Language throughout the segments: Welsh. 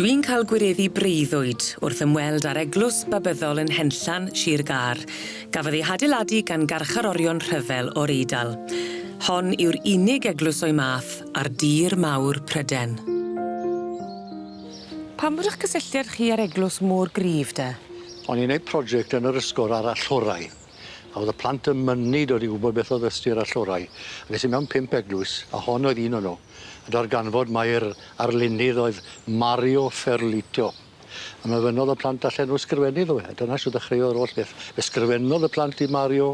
Dwi'n cael gwireddu breuddwyd wrth ymweld â'r eglws Babyddol yn Henllan, Sir Gâr. Gafodd ei hadeiladu gan garcharorion rhyfel o'r Eidal. Hon yw'r unig eglwys o'i math ar dir mawr Pryden. Pam bod 'ych cysylltiad chi â'r eglws mor gryf de? O'n i'n neud project yn yr ysgol ar allorau. A o'dd y plant yn mynnu dod i wbod beth o'dd ystyr allorau. A ges i mewn pump eglwys, a hon oedd un o nw. A darganfod mai'r arlunydd oedd Mario Ferlito. A mi ofynnodd y plant allen nw sgrifennu iddo fe, a dyna shwd ddechreuodd yr oll beth. Fe sgrifennodd y plant i Mario,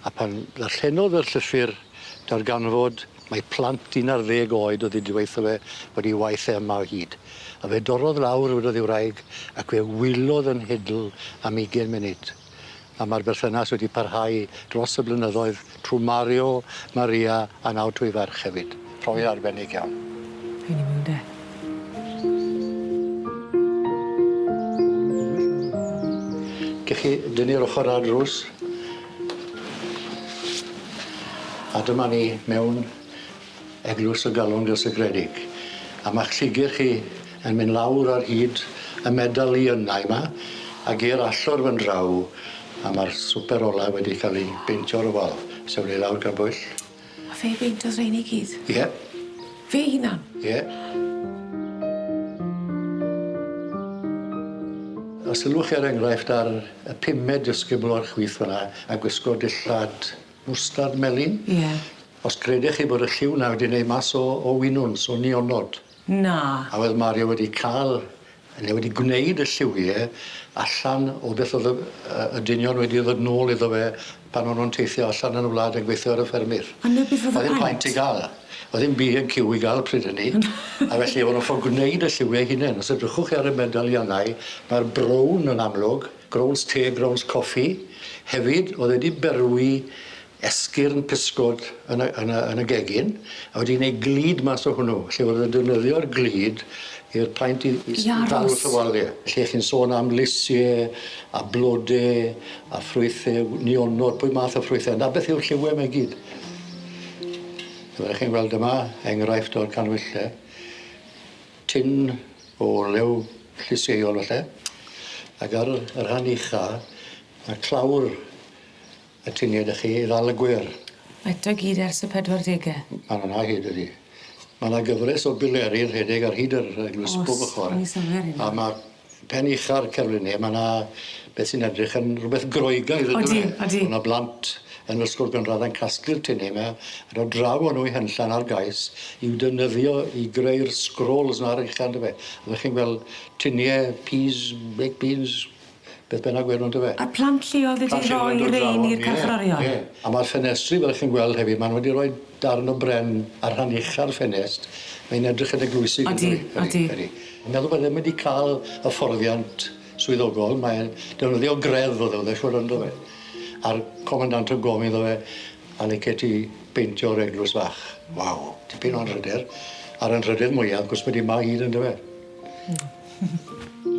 a pan ddarllenodd yr llythyr, darganfod mai plant 11 oed o'dd 'edi weutho fe bod 'i waith e yma o hyd. A fe dorrodd lawr, wedodd 'i wraig, ac fe wylodd yn hidl am ugen munud. A ma'r berthynas wedi parhau dros y blynyddoedd trw Mario, Maria a nawr trwy ferch hefyd. Profiad arbennig iawn. Rhaid ni mynd de. Gech chi dynnu'r ochor ar drws. A dyma ni mewn Eglwys y Galon Gysegredig. A ma'ch llugyr chi yn mynd lawr ar hyd y medaliynau 'ma ag i'r allor fyn draw a ma'r swper ola wedi ca'l 'i beintio ar y wal. Sewn ni lawr gan bwyll. A fe beintodd rein i gyd? Ie. Fe hunan? Ie. A sylwch chi er enghraifft ar y pumed disgybl o'r chwith fan 'na a gwisgo dillad mwstard melyn. Ie. Os credech chi bod y lliw 'na wedi neud mas o winwns, o nionod. Na. A wedd Mario wedi ca'l ne' wedi gwneud y lliwie allan o beth o'dd y yy y dynion wedi ddod nôl iddo fe pan o'n nw'n teithio allan yn y wlad yn gweithio ar y ffermyr. A 'na beth o'dd y paent? O'dd ddim paent i ga'l. O'dd ddim Bee and Q i ga'l pryd hynny. A felly o'n nw ffod gwneud y lliwie eu hunen. Os edrychwch chi ar y medalianau ma'r brown yn amlwg, growns te, growns coffi. Hefyd o'dd e 'di berwi esgyrn pysgod yn y yn y yn y gegin a wedi neud glud mas o hwnnw 'lly o'dd e'n defnyddio'r glud i'r paent i I aros. Dal wrth y walie. Lle chi'n sôn am lysie a blode a ffrwythe nionod pwy math o ffrwythe 'na beth yw'r lliwie 'ma i gyd. Fel 'ych chi'n gweld yma enghraifft o'r canwylle. Tin o olew llysieuol falle ag ar y rhan ucha ma' clawr Y tunie 'dych chi i ddal y gwyr. Eto i gyd ers y pedwar dege? Ma' wnna hyd ydi. Ma' 'na gyfres o bileri'n rhedeg ar hyd yr eglwys O's. pob ochor. O'n i sylwi ar hynna. A ma' pen ucha'r cerflunie ma' 'na beth sy'n edrych yn rwbeth Groegaidd yndyfe? Odi odi. O' 'na blant yn yr ysgol gynradd yn casglu'r tinie 'ma a dod draw â nw i Henllan ar gais i'w defnyddio i greu'r scrolls 'na ar ucha on'd yfe? Oddech chi'n gweld tinie peas, baked beans, beth bynnag we' nw on'd yfe? A plant lleol wedi rhoi rein i'r carcharorion? Ie. A ma'r ffenestri fel 'ych chi'n gweld hefyd ma' nw wedi roi darn o bren ar rhan ucha'r ffenest mae'n edrych yn eglwysig Odi odi. Ydi. Meddwl bod e ddim wedi ca'l hyfforddiant swyddogol mae'n defnyddio greddf o'dd e o'dd e siŵr on'd do fe? A'r comandant yn gofyn iddo fe a licet ti beintio'r eglwys fach. Waw, tipyn o anrhyder. A'r anrhydedd mwya wrth gwrs bod 'i 'ma o hyd on'd yfe? Hmm.